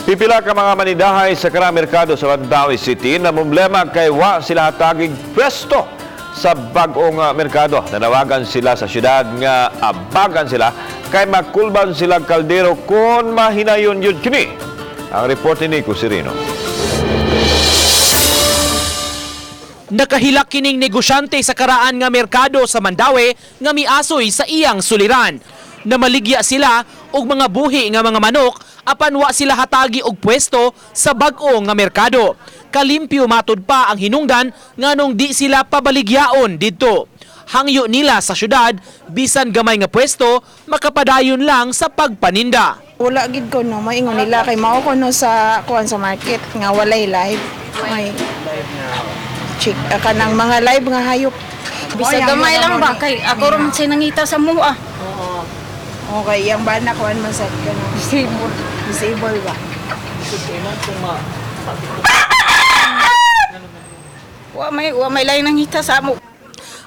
Pipila ka mga manidahay sa kara merkado sa Mandaue City na problema kay wa sila hatagig pwesto sa bag-ong merkado. Nanawagan sila sa syudad nga abagan sila kay makulban sila kaldero kung mahinayon yun kini. Ang report ni Nico Serino. Nakahilak kining negosyante sa karaan nga merkado sa Mandaue nga miasoy sa iyang suliran. Namaligya sila og mga buhi nga mga manok apan wa sila hatagi og pwesto sa bag-o nga merkado. Kalimpyo matud pa ang hinungdan nganong di sila pabaligyaon didto. Hangyo nila sa syudad bisan gamay nga pwesto makapadayon lang sa pagpaninda. Wala gid ko no, maingon nila kay mao ko no sa kuan sa market nga walay live. May chick kanang mga live nga hayop. Bisag gamay lang ba kay ako ra man say nangita sa mua. Okay, yang bana kuan man sa kanang Disabled. Disabled ba? Wa may lain nangita sa amo.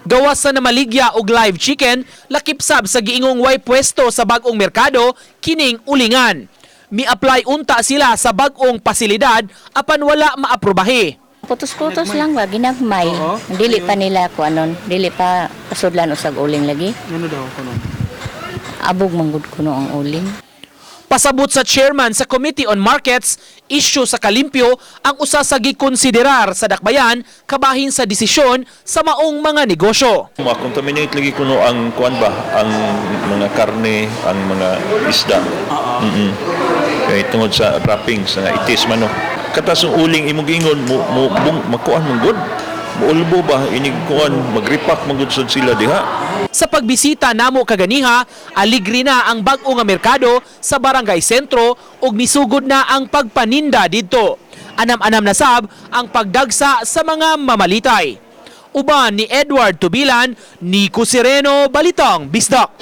Gawas sa namaligya og live chicken, lakip sab sa giingong way pwesto sa bag-ong merkado, kining ulingan. Mi-apply unta sila sa bag-ong pasilidad apan wala maaprubahe. Putos-putos lang ba, ginagmay. Dili pa nila ko anon, dili pa pasudlan usag uling lagi. Ano daw kuno? Abog manggod kuno ang uling. Pasabot sa chairman sa Committee on Markets, issue sa kalimpyo ang usa sa gikonsiderar sa dakbayan kabahin sa desisyon sa maong mga negosyo. Ma-contaminate lagi kuno ang kuan ba, ang mga karne, ang mga isda. Mm. Kay tungod sa wrappings nga itis man no. Katas ang uling imong giingon mo, mo bung, makuan man gud. Muulbo ba inig kuan magripak man gud sad sila diha. Sa pagbisita namo kaganiha, aligri na ang bag-o nga merkado sa Barangay Sentro ug misugod na ang pagpaninda didto. Anam-anam na sab ang pagdagsa sa mga mamalitay. Uban ni Edward Tubilan, Nico Sereno, Balitang Bisdak.